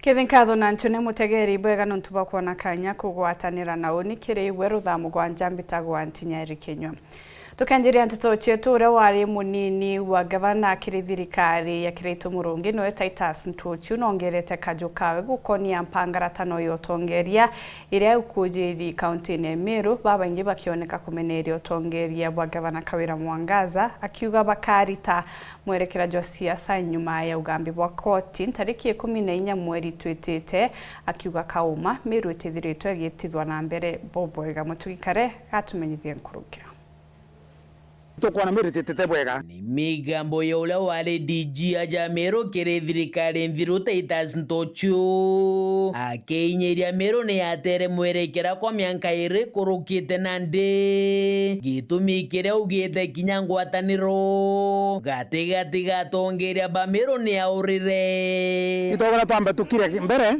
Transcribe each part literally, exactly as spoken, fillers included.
Kithi nkatho na nchune mutegeri bwega nontu bwa kwona kanya kugwatanira na uni kiri igwe ruthaa mugwanja mbitagwa Ntinyeri Kinyua. Tukenjiria nteto cietu, uria wari munini wa gavana kiri thirikari ya Kiraitu Murungi niwe Titus Ntuchu nongerete kaju kawe gukonia mpangaratano ya utongeria iria ikujiri kaunti-ini ya Meru, babaingi bakioneka kumeneria utongeria bwa gavana Kawira Mwangaza, akiuga bakarita mwerekera jwa siasa nyuma ya ugambi bwa koti ntariki ikumi na inya mweri twitite, akiuga kauma Meru itithiritwe igitithwa na mbere bubwega. Mutugi Kare gatumenyithie nkuruki. Tukwona Meru ititite bwega. Ni migambo ya uria wari D G aja Meru kiri thirikari nthiru Titus Ntuchu. Akiinyiria Meru ni yatere mwerekera kwa mianka iri ikurukite nandi. Gitumi kiria augite kinya ngwataniro gatigati ga atongeria ba Meru ni yaurire. Itogora twambe tukire mbere,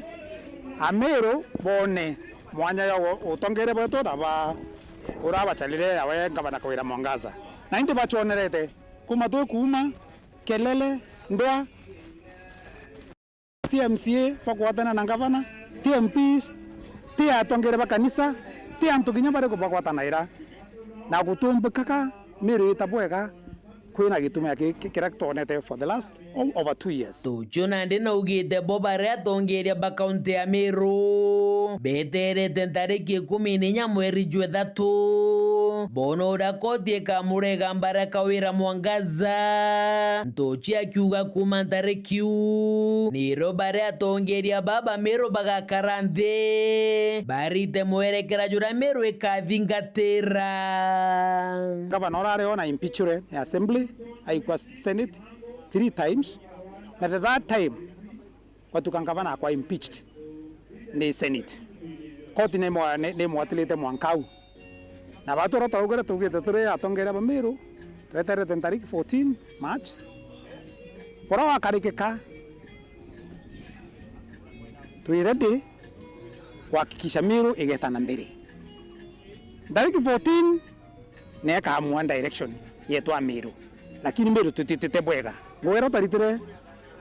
Ameru bone mwanya ya u-, utongeria bwetu na ba urabacarire yawe Gavana Kawira Mwangaza. Na indi bachwonerete kuma twi kuuma, kelele, ndwa, ti M C A bakwatana na gavana, ti M Ps, ti atongeria ba kanisa, ti antu kinya bariku bakwatanaira. Na gutumbikaga Meru ita bwega, kwina gitumi ya ki-, ki-, kiria twonete for the last o-, over two years. Ntuchu nandi naugite bo baria atongeria ba kaunti ya Meru beterete ntariki ikumi na inya mweri jwa ithatu, boona uria koti ikamurega mbara Kawira Mwangaza. Ntuchu akiuga kuuma ntariki iu, nirio baria atongeria baba Meru bagakara nthi, barite mwerekera juria Meru ikathingatira. Gavana urari ona impeachure ni assembly, aikwa Senate three times, na the third time, gwatuka gavana akwa impeached ni Senate. Koti ni mwa-, ni, ni mwatilite mwanka au. Na batu uria twaugire tugite turi atongeria ba Meru, tweterete ntariki fourteen March. Buria wakarikika, twi ready kuhakikisha Meru igeta na mbere. Ntariki fourteen, ni ikaamua direction yetu a Meru. Lakini Meru tutitite bwega. Ngugi iria twaritire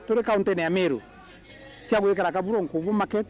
turi kaunti-ini ya Meru cia gwikira Kaburo Nkubu market,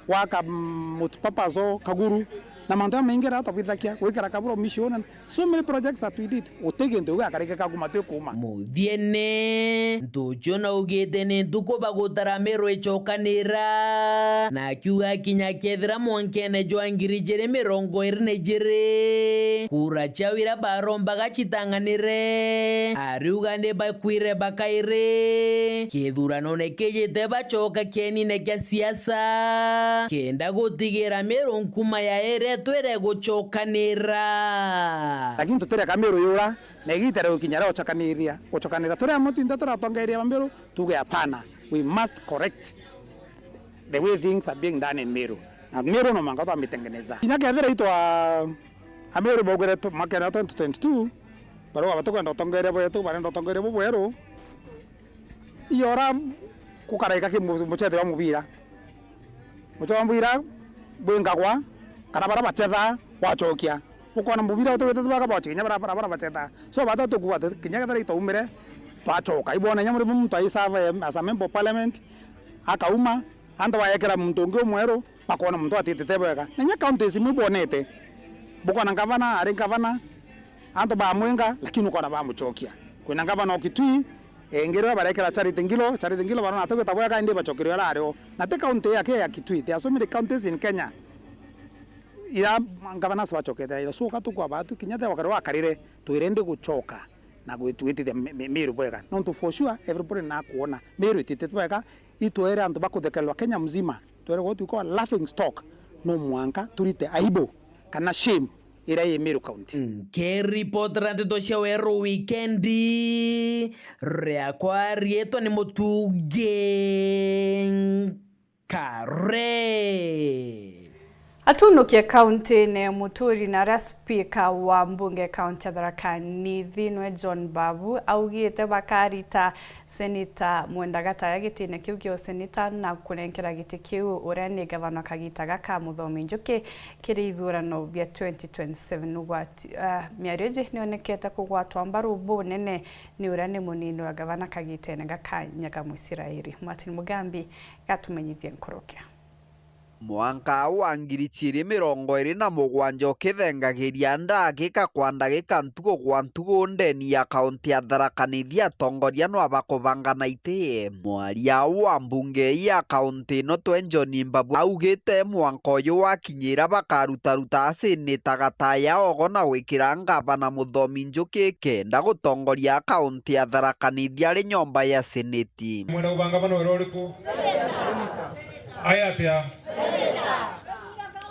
gwaka, mm, multipurpose o Kaguru, na mantu jamaingi jaria twabwithagia, gwikira Kaburo mission, and so many projects that we did. Guti gintu giu giakarikika kuma twi kuuma. Thiene, Ntuchu naugite ni ntuku bagutara Meru icokanira, na akiuga kinya kethira mwankene jwa ngiri ijiri mirongo iri na ijiri, kura ciao iria barombaga citang'anire, ariuga ni bakwire bakairi kithuranone kijite bacoka kienine kia siasa, kenda gutigira Meru nkuma ya iri twire gucokanira. Lakini tutireka Meru yura, na igiita ria gukinya ria gucokaniria, gucokanira. Turi amwe twinthe turi atongeria ba Meru, tuge hapana. We must correct the way things are being done in Meru. Na Meru no mwanka twamitengeneza. Kinya kethira itwa Ameru baugire tu-, mwakene wa twenty twenty-two, barauga batikwenda utongeria bwetu, barenda utongeria bubweru. Iyo ura gukaraika ki mu-, mucethe wa mubira. Mucethe wa mubira bwingagwa, kana baria bacethaa gwacokia. Ukona mubira utugite tubaka bwachi kinya bara, bara, bara bacethaa. So, bata tukuga ati kinya kethira itaumire, twacoka. Ibona inya muri muntu aisava as a member of parliament, akauma, antu bayekera muntu ungi umweru, bakona muntu atitite bwega. Na inya counties imwe ibonete, bukona ngavana ari ngavana, antu bamwinga, lakini ukona bamucokia. Kwina ngavana o Kitui, ingi riria barekera Charity Ngilu, Charity Ngilu barona atugita bwega, indi bacokirwe ara ario. Na ti county yake ya Kitui, there are so many counties in Kenya. Ira ngavana acio bacokete aira. So, gatukwa batu, kinya te wakari wakarire, twire ndi gucoka na gwitwitithia Mi-, Mi-, Meru bwega. Nontu for sure, everybody nakwona Meru ititite bwega, itwere antu bakuthekererwa Kenya mzima. Twere gwe tuko laughing stock. No mwanka turite aibu kana shame iria i Meru County. Nkiripotera nteto cia Weru Wikendi, riakwa riitwa ni Mutugi Kare. Atunukie kaunti-ini, muturi na aria spika wa mbunge kaunti ya Tharaka Nithi nwe John Babu augite bakarita Seneta Mwenda Gataya gitine kiu kia useneta na kunenkera giti kiu uria ni gavana kagita gaka Muthomi Njuki kiri ithurano bia twenty twenty-seven. Ugwati, ah, miario iji nionekete kugwatwa mbaru bunene ni uria ni munini wa gavana kagitene gaka Nyaga Mwisiraeli. Martin Mugambi gatumenyithie nkurukia. Mwanka wa ngiri ciiri mirongo iri na mugwanja ukithengagiria ndagika kwa ndagika, ntugu kwa ntugu, ndeni ya kaunti ya Tharaka Nithi, atongoria nwa bakubangana iti. Mwaria wa mbunge ya kaunti ino twe John Mbabu augite mwanka uyu wakinyira bakarutaruta Seneta Gataya ogo na gwikira ngavana Muthomi Njuki kenda gutongoria kaunti ya Tharaka Nithi ari nyomba ya seneti. Mwenda kubanga bana wira uriku? Ai atia?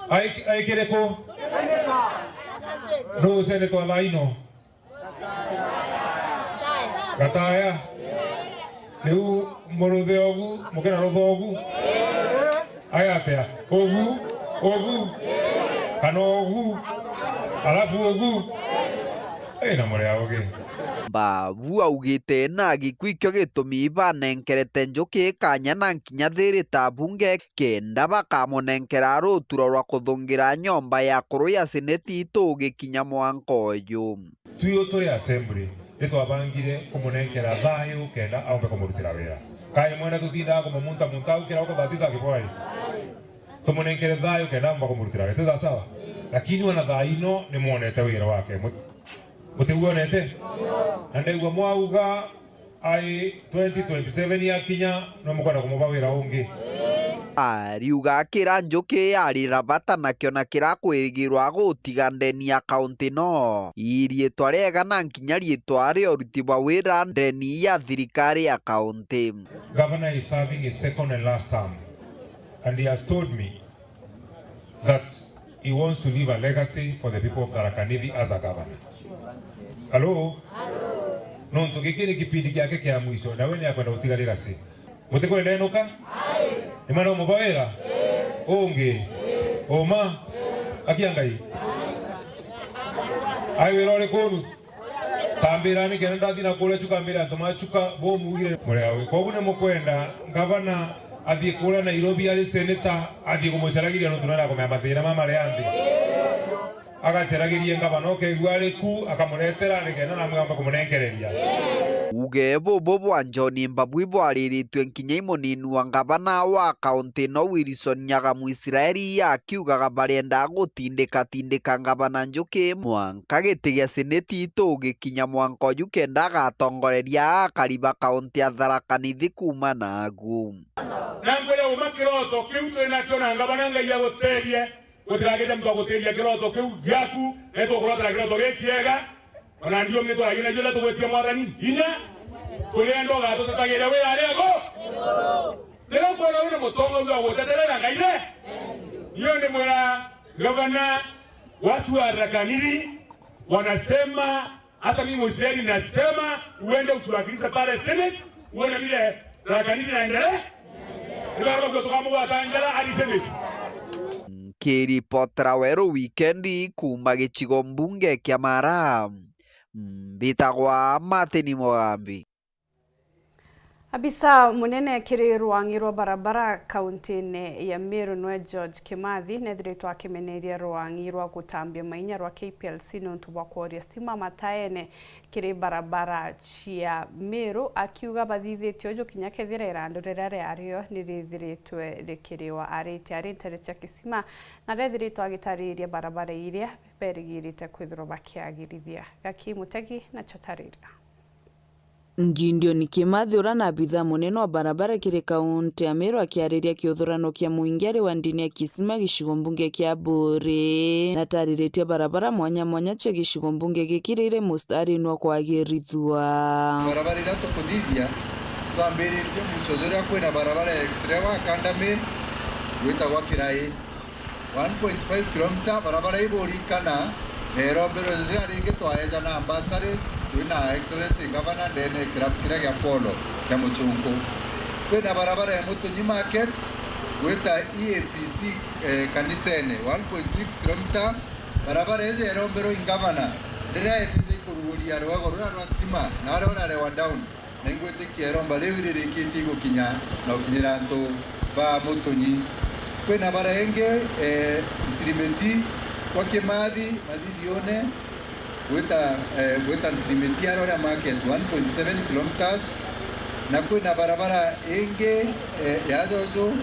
Ai, ai kiriku? Nuu seneta wa thaa ino? Gataya. Riu muruthe ogu, mukira rutha ogu? Ai atia? Ogu, ogu, kana ogu, alafu ogu? Ei, na muri augi. Mbabu augite na gikui kio gitumi banenkerete Njuki kanya na nkinya thiri ta bunge kenda bakamunenkera ruturo rwa kuthungira nyomba ya kuru ya seneti itu ugikinya mwanka uyu. Twi turi assembly, ni twabangire kumunenkera thayu kenda aumbe kumurutira wira. Kai mwenda tutindaga kumumunta munta au kirauko thaa tisa kibwai? Tumunenkere thayu kenda aumbe kumurutira wira. Ti sawa sawa? Lakini ona thaa ino ni mwonete wira wake. Mut-, mutiwonete? Na ndegua mwauga, ai, twenty twenty-seven yakinya, no mukwenda kumuba wira ungi. Ariuga akira Njuki arira bata nakio na kira kwigirwa gutiga ndeni ya kaunti no. Iriitwa riega na nkinya riitwa ria uruti bwa wira ndeni ya thirikari ya kaunti. Governor is serving his second and last term, and he has told me that he wants to leave a legacy for the people of Tharaka Nithi as a governor. Hello? Nontu giki ni kipindi kiake kia mwisho, na we ni akwenda gutiga legacy. Mutikwenda enuka? Ni mwana umuba wira? Ungi? Uma? Akia Ngai? Ai wira uri kuru? Kambira ni kenda ndathi na kuria Chuka, mbira antu ma Chuka bo mugire muri awe. Koguo ni mukwenda ngavana athie kuria Nairobi ari seneta, athie kumucaragiria nontu nara kumea mathira ma maria anthi. Agacaragirie ngavana, ukegua ari ku, akamuretera, ni kenda namwe ambe kumunenkereria. Uge bubu bwa John Mbabu ibwariritue nkinya i munini wa ngavana wa kaunti no Wilson Nyaga Mwisiraeli akiugaga barienda gutindika tindika ngavana Njuki mwanka giti gia seneti itu ugikinya mwanka uju kenda agatongoreria akari ba kaunti ya Tharaka Nithi kuuma nagu. Na nkwire uma kiroto kiu twinakio na ngavana Ngai aguteethie. Gutiragite muntu agutiria kiroto kiu giaku, na itukurotera kiroto gikiega. Ona ndiumite ayu na juria tugwitie Mwathani inya, turienda ugatutetagire wira ari ago. Riria ukwona wina mutongoria wa guteterera Ngai ri, iyo ndimwira gavana, watu wa Tharaka Nithi wanasema, hata mimi Mwisraeli nasema, uende utuwakilishe pale Senate, uone vile Tharaka Nithi inaendelea. Ndio tukamugwata njara hadi Senate. Nkiripotera Weru Wikendi kuuma gicigo mbunge kia Mara, mbitagwa Martin Mugambi. Abisa munene kiri rwang'i rwa barabara kaunti-ini ya Meru nwe George Kimathi nethiritwe akimeneria rwang'i rwa gutambia mainya rwa K P L C niuntu bwa kworia stima mataene kiri barabara cia Meru, akiuga bathithitie uju kinya kethira irandu riria riario nirithiritwe rikiriwa. Arite ari ntere cia Kisima na rethiritwe agitariria barabara iria berigirite kwithirwa bakiagirithia. Gaki Mutegi nacio tariria. Gideon Kimathi, uria ni abitha munene wa barabara kiri kaunti ya Meru, akiariria kiuthurano kia muingi ari wa ndini ya Kisima gicigo mbunge kia Buuri, natariritie barabara mwanya mwanya cia gicigo mbunge giki riri mustarini wa kwagirithua. Barabara iria tukuthithia, twambiritie mwico juria kwina barabara ya X-ray wa Kandami gwitagwa Kirai. One point five kilometer barabara iburikana, na irombero riria ringi twaeja na ambassador, twina Excellency Governor ndene ya kirabu kiria gia Polo kia Muchunku. Kwina barabara ya Mutunyi Market, gwita E A P C, eh, kanisene, one point six kilometer, barabara iji iromberwa i ngavana riria etite ikuruguria rwego ruria rwa stima, na aria urarewa down, na ingwitikia iromba riu iririkitie igukinya na gukinyira antu ba Mutunyi. Kwina bara ingi, eh, Ntirimiti gwa Kimathi, mathithiune, gwita, eh, gwita Ntirimiti aria uria market, one point seven kilometres, na kwina barabara ingi, eh, ya Jojo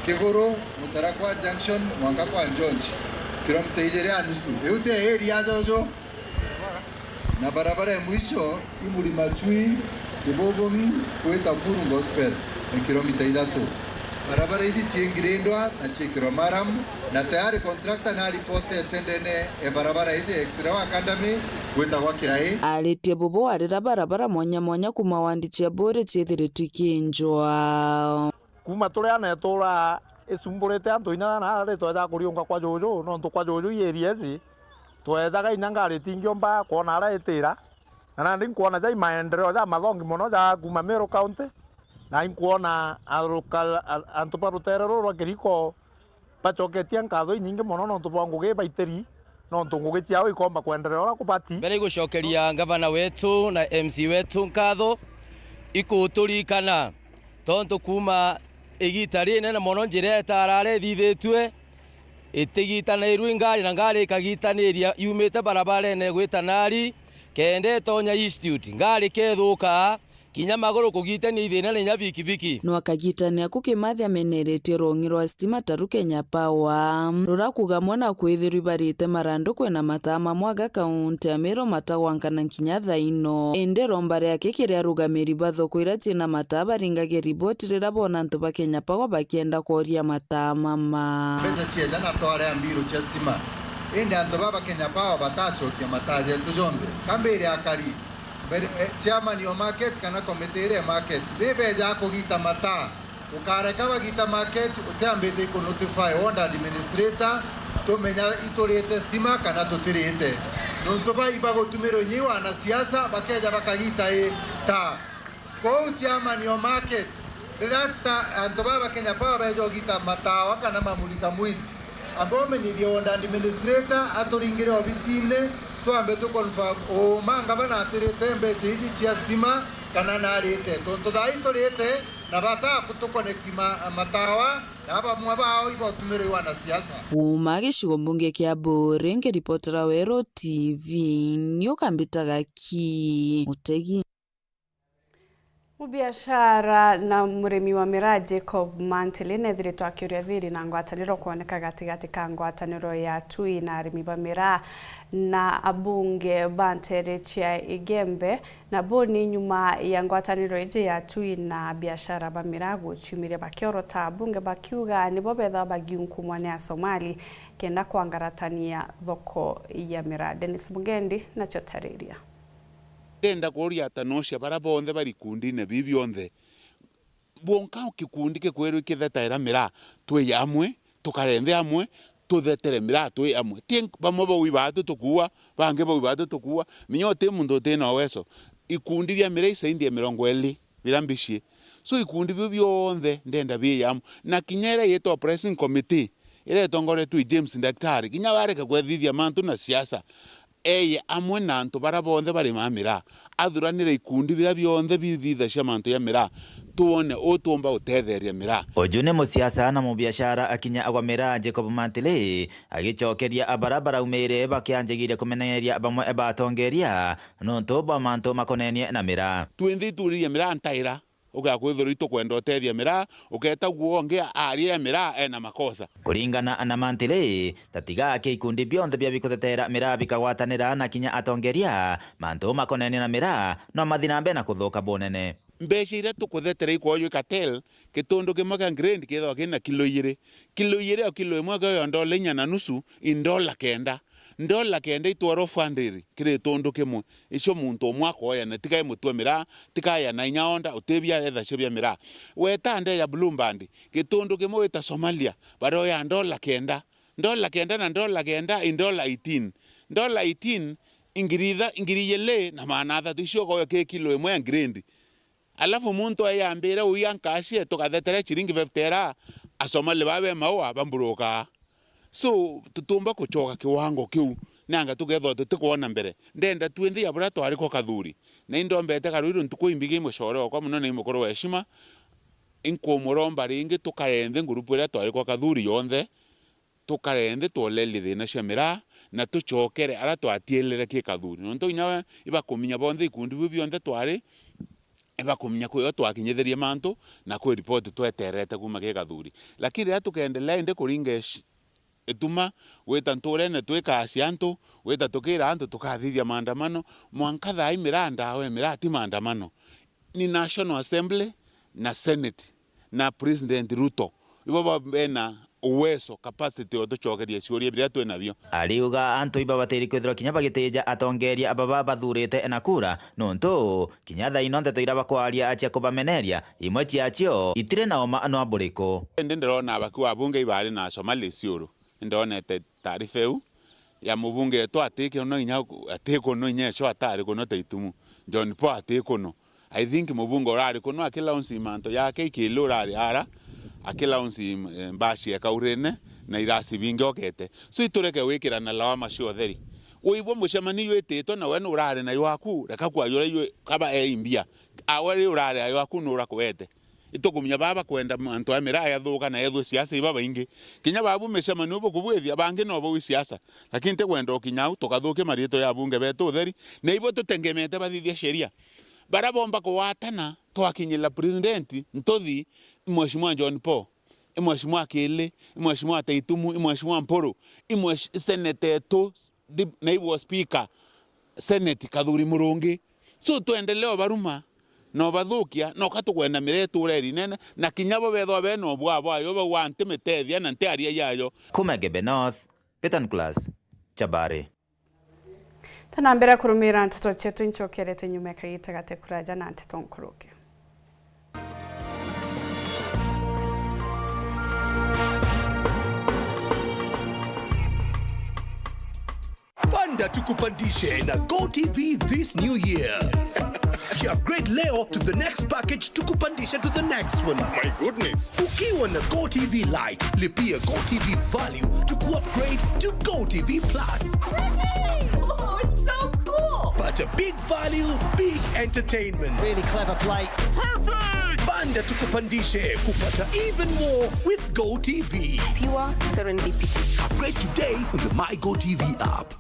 Kiguru, Mutarakwa Junction mwanka kwa Njonji, kilomita ijiri na nusu. Riu ti area ya Jojo. Na barabara ya mwisho i Mlima Chui, Kibubuni gwita Full Gospel, ni kilomita ithatu. Barabara iji ciingirindwa na ciikirwa maram, na tayari contractor naripotete ndene e barabara iji, X-Ray Academy gwita gwa Kirai. Aritie bubu arira barabara mwanya mwanya kuuma wandi cia Buuri ciithiritwe ikiinjwa. Kuuma turi ana ituura isumburite antu inya na ari tweja kuriunga kwa Juju, nontu kwa Juju i area iji, twejaga inya ngari itingiumba kwona aria itira, na nandi nkwona jai maendeleo ja mathongi mono ja kuuma Meru County, na inkwona aruka-, a-, antu ba rutere ruru rwa Kiriko bacoketie nkatho inyingi mono nontu bwa ngugi baitiri, nontu ngugi ciao ikomba kwendelea uria kubati. Mbere igucokeria ngavana wetu na M C wetu nkatho, ikuturikana tontu kuuma igita rinene mono njira itarare ithithitue, itigitanirue ngari na ngari ikagitaniria yumite barabarene gwita nari, kenda itonya institute, ngari kethuka, kinya maguru kugitania ithina ni inya bikibiki. No akagitania ku Kimathi ameneretie rung'i rwa stima taru Kenya Power, rurakugamwa na kwithirwa ibarite marandu kwina mataa mamwe aga kaunti ya Meru matagwankana kinya thaino. Indi iromba riake kiri arugamiri ba thoko iria ciina mataa baringagia riboti riria boona antu ba Kenya Power bakienda kworia mataa mama. Mbeca cieja na twarea mbiru cia stima, indi antu baba Kenya Power batacokia mataa jetu jonthe. Kambire akari, mbere, eh, chairman o market kana committee iria e market, ni beja kugita mataa. Ukareka bagita market, utiambite ikunotify ward administrator, tumenya iturite stima kana tutirite. Nontu bai bagutumirwa inyi wanasiasa, bakeja bakagita i taa. Kou chairman o market, riria ta antu baba Kenya Power beja ugita matawa kana mamulika mwizi, amba umenyithie ward administrator aturingire obisine, twambe tu confirm uma ngavana atirite mbeca iji cia stima kana narite, tontu thaa ii turite na bata kutukonekti ma-, matawa, na bamwe bao ibotumirwe i wanasiasa. Kuuma gicigo mbunge kia Buuri, nkiripotera Weru T V, ni ukambitaga ki Mutegi. Mubiashara na murimi wa miraa Jacob Mantili neethiritwe akiuria thiri na ngwataniro kwoneka gatigati ka ngwataniro ya Tui na arimi ba miraa na abunge ba nteere cia Igembe, na buu ni nyuma ya ngwataniro iji ya Tui na biashara ba miraa guciumiria bakiorota abunge bakiuga nibo beethagwa bagiunkumwa ni Asomali kenda kwangaratania thoko ya miraa. Dennis Mugendi nacio tariria. Ndenda kuuria atanocia bara bonthe bari ikundine bii bionthe, bwonka gikundi gikwirwa ikithetaira miraa, twi amwe, tukare nthi amwe, tuthetere miraa twi amwe. Ti bamwe bau ibaatu tukuua, bangi bau ibaatu tukuua, minya uti muntu uti na uweso. Ikundi bia miraa isaindi ya mirongo iiri biria mbicie. So ikundi biu bionthe ndenda bii amwe. Na kinya iria yitwa pressing committee, iria itongoretwe i James Daktari, kinya we areke kwethithia mantu na siasa. Eye amwe na antu bara bonthe barimaa miraa, athuranire ikundi biria bionthe bithithagia mantu ja miraa, twone uu tuumba gutetheria miraa. Uju ni musiasa na mubiashara akinya agwa miraa Jacob Mantili, agicokeria bara baraumiire bakianjigiria kumenyeria bamwe ba atongeria nontu bwa mantu makonenie na miraa. Twinthe ituririe miraa ntaira. Ugakwithirwa itukwenda utethia miraa, uketa guo ungi aaria ya miraa ena makosa. Kuringana na Mantili, tatiga aki ikundi bionthe bia bikuthetera miraa bikagwatanira na kinya atongeria, mantu makonenie na miraa no mathi na mbere na kuthuka bunene. Mbeca iria tukuthetera ikwojwa i cartel, gitundu kimwe kia grade kithagwa kina kilo ijiri. Kilo ijiri o kilo imwe kioyo ndola inya na nusu, i ndola kenda. Ndola kenda itwarwa fund rally kiri gitundu kimwe. Icio muntu umwe akoya, na tikai mutua miraa, tikaya na inya onda, utibia etha cio bia miraa. Weta nde ya Blue Band, gitundu kimwe wita Somalia, baroya ndola kenda. Ndola kenda na ndola kenda i ndola eighteen. Ndola eighteen, ingiri itha-, ingiri ijiri na maana athatu, icio ukoya ki kilo imwe ya grade. Alafu muntu ayambire uya nkacie, tukathetere ciringi fifty era, Asomali baa be maua bamburukaa. So, tutiumba kuchoka kiwango kiu, nanga tukethirwa tutikwona mbere. Ndenda twinthe ya buria twari kwa Kathuri. Na indombete Karuiru ntuku imbingi, mucore okwa muno na imukuru wa heshima, inkumuromba ringi tukare nthi ngurupu iria twari kwa Kathuri yonthe, tukare nthi twolerie thina cia miraa, na tuchokere aria twatielere ki Kathuri. Nontu inya we ibakuminya bonthe ikundi biu bionthe twari, ibakuminya kwi o twakinyithirie mantu, na kwi ripoti tweterete kuuma ki Kathuri. Lakini riria tukeendelea indi kuringa ish-, ituma, gwita nturene twikacia antu, gwita tukira antu tukathithia maandamano, mwanka thaa ii miraa ndawe, miraa ti maandamano. Ni National Assembly na Senate na President Ruto, ibo ba-, bena uwezo, capacity, o tucokeria ciuria biria twi nabio. Ariuga antu ibabatiri kwithirwa kinya bagitija atongeria baba bathurite na kura, nontu kinya thaa ino ndeto iria bakwaria cia kubameneria, imwe ciacio itiri na uma nwa buriku. Indi ndirona abaki wa bunge ibari na Somali ciuru. Nindonete taarifa iu ya mubunge wetu ati kuno inya, ati kuno inya eco atari kuno ta itumu. John Paul ati kuno. I think mubunge urari kuno akilaunch mantu yake ikili urari ara, akilaunch, eh, mbaci ya Kaurene na irasi bingi okete. So itureke gwikirana lawama cia utheri. Uibwa mucemanio jwititwe na we nurari na jwaku, reka kwajura jwe kaba e imbia. Awe ri urari ayo aku nurakwete. Itukumenya baba kwenda mantu a miraa yathuka na ethwe siasa iba baingi. Kinya babu micemanio bukubwithia, bangi no bau siasa. Lakini tikwenda ukinya au tukathukia mariitwa ya abunge betu utheri, na ibo tutengemete bathithia sheria. Baria bomba kugwatana, twakinyira president, ntuthi, i Mheshimiwa John Paul, i Mheshimiwa Kili, i Mheshimiwa Taitumu, i Mheshimiwa Mpuru, i mwesh-, seneta etu, Dip-, naibu wa speaker, Senate Kathuri Murungi. So, twendelee obaruma, na obathukia, na uka tukwenda miraa itura irinene, na kinya bo bethwa bena ubwaa bwayo, bauga ntimitethia na ntiaria yayo. Kuma Gebe North, Peter Nicholas, Chabari. Tunambira kurumira nteto cietu, inchokerete nyuma ya kagita gati kuraja na nteto nkuruki. Panda tukupandishe na GoTV this new year. Upgrade leo to the next package, tukupandishe to the next one. My goodness. Ukiwa na GoTV Lite, lipia GoTV Value to upgrade to GoTV Plus. Oh, it's so cool. Pata big value, big entertainment. Really clever play. Perfect! Panda tukupandishe kupata even more with GoTV. Pure serendipity. Upgrade today on the My GoTV app.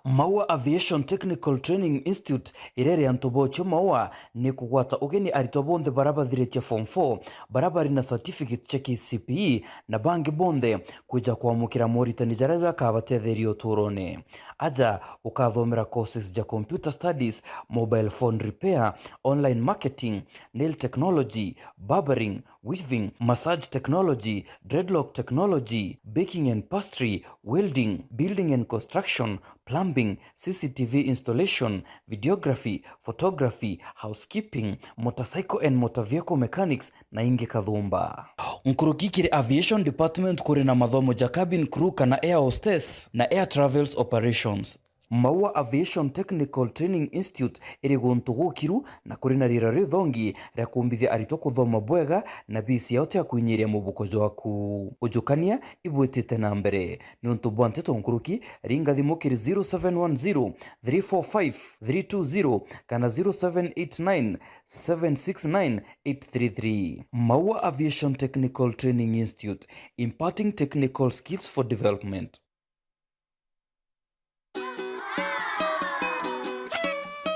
Maua Aviation Technical Training Institute, iria iri antu bocio Maua, ni kugwata ugeni aritwa bonthe baria bathiritie form four, baria bari na certificate cia K C P E, na bangi bonthe kwija kwamukira moritani jaria jakabatetheria uturone. Aja ukathomera courses ja computer studies, mobile phone repair, online marketing, nail technology, barbering, weaving, massage technology, dreadlock technology, baking and pastry, welding, building and construction, plumbing, C C T V installation, videography, photography, housekeeping, motorcycle and motor vehicle mechanics, na ingi kathumba. Nkuruki kiri aviation department kuri na mathomo ja cabin crew kana air hostess na air travels operations. Maua Aviation Technical Training Institute iri guntu gukiru na kuri na riera rithongi ria kumbithia aritwa kuthoma bwega na bisi yao tia kwinyiria mubuko jwaku. Ujukania ibwitite na mbere. Niuntu bwa nteto nkuruki, ringa thimu kiri zero seven one zero, three four five, three two zero kana zero seven eight nine, seven six nine, eight three three. Maua Aviation Technical Training Institute, imparting technical skills for development.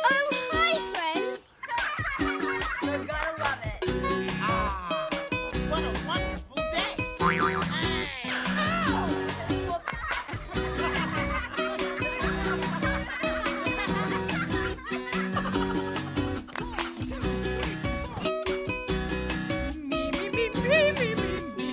Oh, hi, friends. You're gonna love it. Ah, what a wonderful day. Hey, ow! Whoops. Me, me, me, me, me, me, me.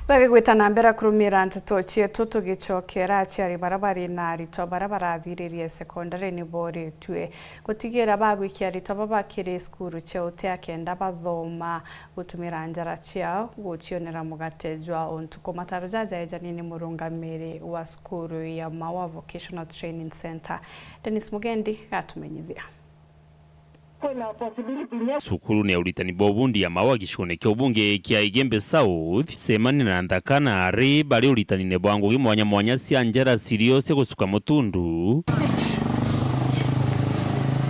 Tugigwita na mbere kurumira nteto cietu, tugicokera aciari bara bari na aritwa bara barathiririe sekondari ni boritue gutigira bagwikia aritwa baba kiri cukuru cia utea kenda bathoma gutumira njara ciao gucionera mugate jwa o ntuku. Mataro jaja ejani ni murungamiri wa cukuru ya Maua Vocational Training Centre. Dennis Mugendi gatumenyithia. Kwina possibility nya Cukuru ni ya uritani bwa ubundi ya Maua gicigoone kia ubunge kia Igembe South, cemania na nthaka na ari bari uritanine bwa ngugi mwanya mwanya cia njara cirio cia gucuka mutundu,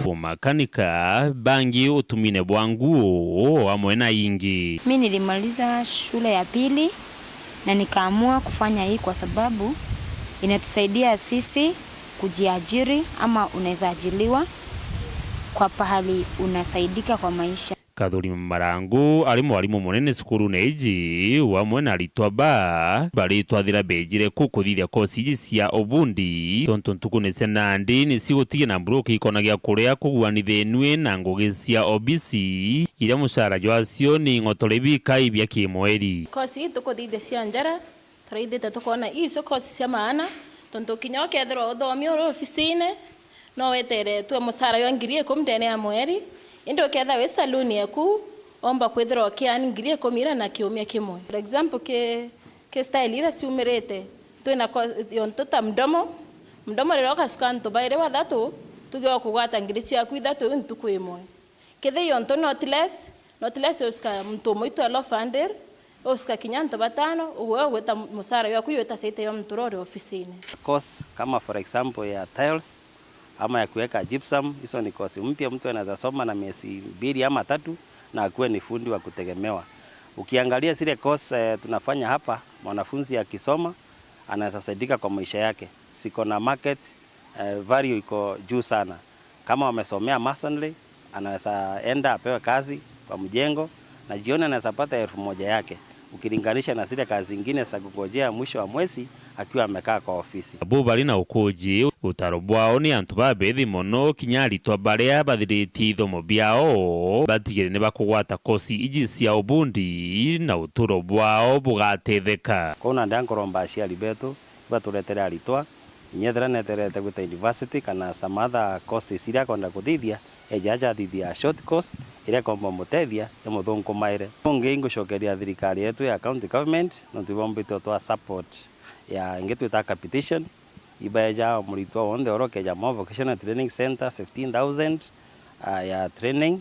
umakanika, bangi utumine bwa nguo, o amwe na ingi. Mi nilimaliza shule ya pili na nikaamua kufanya hii kwa sababu inatusaidia sisi kujiajiri ama unaweza ajiliwa kwa pahali unasaidika kwa maisha. Kathuri Marangu ari mwarimu munene cukurune iji, u amwe na aritwa ba baritwathira bejire ku kuthithia kosi iji cia ubundi, tontu ntukune cia nandi ni cigutigia na mburuki ikona gia kuria kuguanithenue na ngugi cia obisi, iria mucara jwacio ni ing'otore bikai bia kimweri. Kosi ii tukuthithia cia njara, turaithite tukoona ii cio kosi cia maana, tontu kinya ukethirwa uthomi uri ofisine, no weteretue mucara jwa ngiri ikumi ndene ya mweri, indi ukethirwa wi saluni eku, omba kwithirwa ukiani ngiri ikumi ira na kiumia kimwe. For example, ki, ki style ira ciumirite, twina ko-, yontu ta mdomo, mdomo riria ugacuka antu bairi bathatu, tuge ukugwata ngiri ciaku ithatu iu ntuku imwe. Kethira yontu not less, not less ucuka muntu umwe twelve hundred, ucuka kinya antu batano, ugwe ugwita mucara jwaku jwita saite yo muntu uria uri ofisine. Course kama for example ya tiles ama ya kuweka gypsum, hizo ni course mpya, mtu anaweza soma na miezi mbili ama tatu na akuwe ni fundi wa kutegemewa. Ukiangalia zile course, eh, tunafanya hapa, mwanafunzi akisoma anaweza saidika kwa maisha yake, ziko na market, eh, value iko juu sana. Kama wamesomea masonry, anaweza enda apewe kazi kwa mjengo, na jioni anaweza pata elfu moja yake, ukilinganisha na zile kazi zingine za kungojea mwisho wa mwezi akiwa amekaa kwa ofisi. Abo bari na ukuji, utaro bwao ni antu babethi mono, kinya aritwa baria bathiritie ithomo biao batigire ni bakugwata kosi iji cia ubundi na uturo bwao bugatetheka. Kwou nandi nkuromba aciari betu baturetere aritwa, inya ethira neterete gwita university kana some other courses iria akwenda kuthithia, eje aja athithia short course iria ikomba mutethia imuthunkumaire. Ungi ngucokeria thirikari yetu ya county government, nontu ibombite utwa support ya ingi twita capitation, ibaeja muritwa wonthe uria ukeja Maua Vocational Training Centre fifteen thousand, ah, ya training,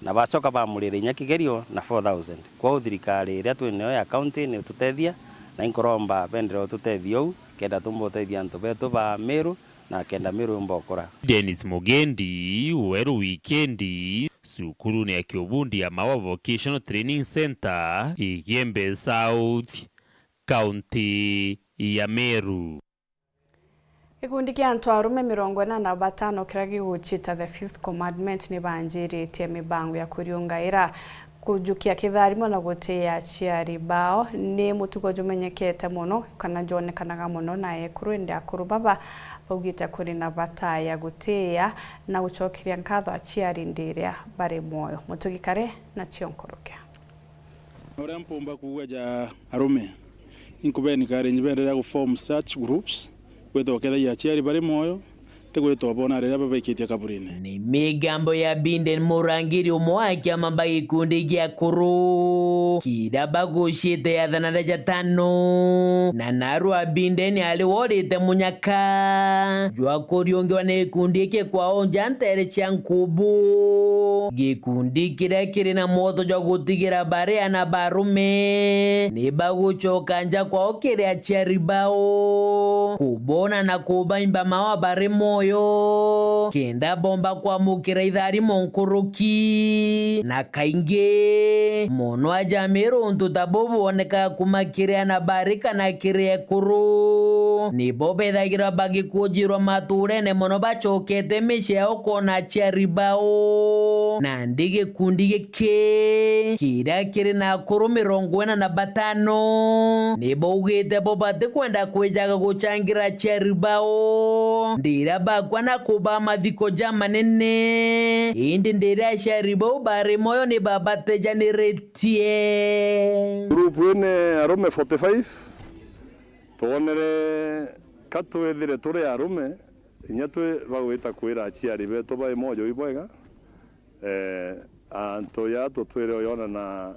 na bacoka bamurira inya kigerio na four thousand. Kwou thirikari iria twi nayo ya county ni ututethia, na inkuromba bendere ututethia uu, kenda tumba utethia antu betu ba Meru, na kenda Meru yumba ukura. Dennis Mugendi, Weru Wikendi, cukurune ya kiubundi ya Maua Vocational Training Centre, Igembe South, kaunti ya Meru. Gikundi kia antu arume mirongo ina na batano kiria gigucita The Fifth Commandment ni banjiritie mibango ya kuriungaira kujukia kitharimo na gutiia aciari bao. Ni mutugo jumenyekete mono kana jwonekanaga mono na ekuru, indi akuru baba baugite kuri na bata ya gutiia na gucokeria nkatho aciari ndi iria bari mwoyo. Mutugi Kare na cio nkurukia. Uria mpumba kuuga ja arume, inkubeni encourage beenderea gu form such groups, gwita ukethagia aciari bari mwoyo, ti gwita ubona riria babaikitie kaburine. Ni migambo ya Binden, murangiri umwe wa kiama ba gikundi gia akuru kiria bagucite ya thana ria jatano, na narua Binden ari worite munyaka jwa kuriungirwa ni gikundi giki kwao nja nteere cia Nkubu. Gikundi kiria kiri na mwoto jwa gutigira bari ana barume ni bagucoka nja kwao kiri aciari bao, kubona na kubaimba mawa bari mwoyo, kenda bomba kwamukira itharimo nkuruki. Na kaingi mono aja Meru untu ta buu bwonekaga kuma kiri ana bari kana kiri ekuru, nibo bethagirwa bagikujirwa maturene mono bacokete micii yao kwona aciari bao. Nandi gikundi giki kiria kiri na akuru mirongo ina na batano ni baugite bo batikwenda kwijaga gucangira aciari bao ndiria bakwa na kubaa mathiko jamanene, indi ndiria aciari bau bari moyo ni babatejaniritie. Group ine arume forty-five, twonere ka twithire turi arume, inya twi bagwita kwira aciari betu bai moyo ibwega, eh, antu ya tutwire uyona na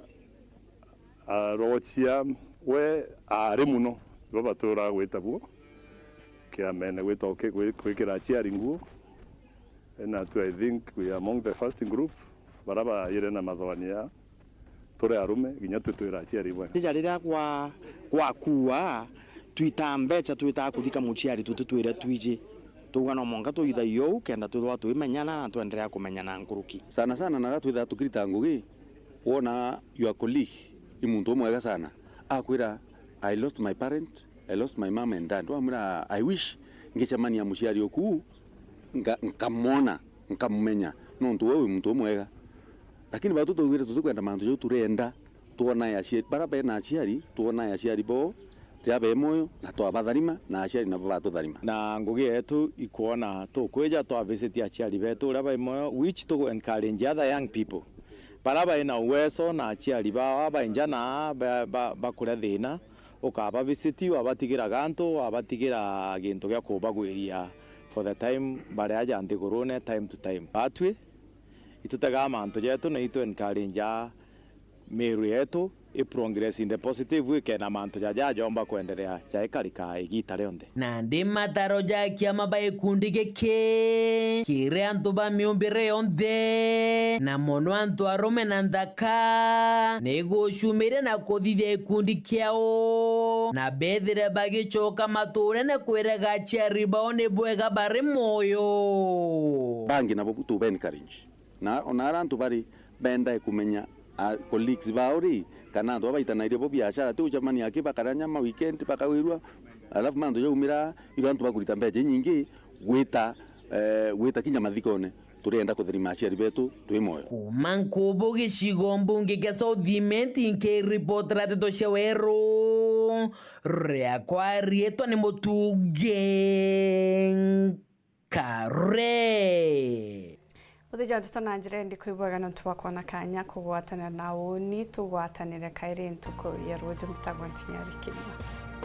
arochia we ari muno, ibo batura gwita buo kiamene gwita uki-, gwi-, gwikira aciari nguo. Na tu, I think we are among the first group bara baire na mathogania turi arume, kinya twi twira aciari bwega. Tija riria kwa, gwakuua, twitaa mbeca, twitaa kuthika muciari tutitwire twiji. Twauga no mwanka tuithagia uu kenda twithwa twimenyana na twenderea kumenyana nkuruki. Sana sana na riria twithaa tukirita ngugi, wona your colleague i muntu umwega sana, akwira, "I lost my parent, I lost my mom and dad." Wamwira, "I wish ngicemania muciari uku, nga-, nkamwona, nkamumenya, nontu we wi muntu umwega." Lakini batu twaugire tutikwenda mantu jau, turenda twonae aciari, bara bena aciari, twonae aciari boo riria be moyo, na twabatharima, na aciari nabo batutharima. Na ngugi yetu ikwona tukwija twa visit aciari betu uria bai moyo, which tugu encourage other young people bara bai na uwezo na aciari bao, abainja na ba-, ba-, bakuria thina, ukaba visit, wabatigira gantu, wabatigira gintu gia kubagwiria for the time bari aja nthigurune time to time. Batwi, itutegaa mantu jetu na itu encourage miiru yetu i progress in the positive way, kenda mantu jaja jomba kwenderea jaikarika igita rionthe. Nandi mataro ja kiama ba gikundi giki kiri antu ba miumbire yonthe, na mono antu arume na nthaka, ni gucumiria na kuthithia gikundi kiao, na bethire bagicoka maturene kwiraga aciari bao ni bwega bari moyo. Bangi nabo tu ba encourage. Na, ona ara antu bari bendae kumenya, a, colleagues bao ri, kana antu baba baitanairie bo biashara, ti gucemania aki, bakaria nyama weekend, bakawirua, alafu mantu jaumira, irio antu bakurita mbeca inyingi gwita, eh, gwita kinya mathikone. Turienda kutharima aciari betu twi moyo. Kuma Nkubu gicigo mbunge kia South Imenti, nkiripotera nteto cia weru, riakwa riitwa ni Mutungi Kare. Uthija nteto na njira indi kwibwega nontu bwa kwona kanya kugwatanira na uni, tugwatanire kairi ntuku ya ruuju. Mbitagwa Ntinyari Kimwa.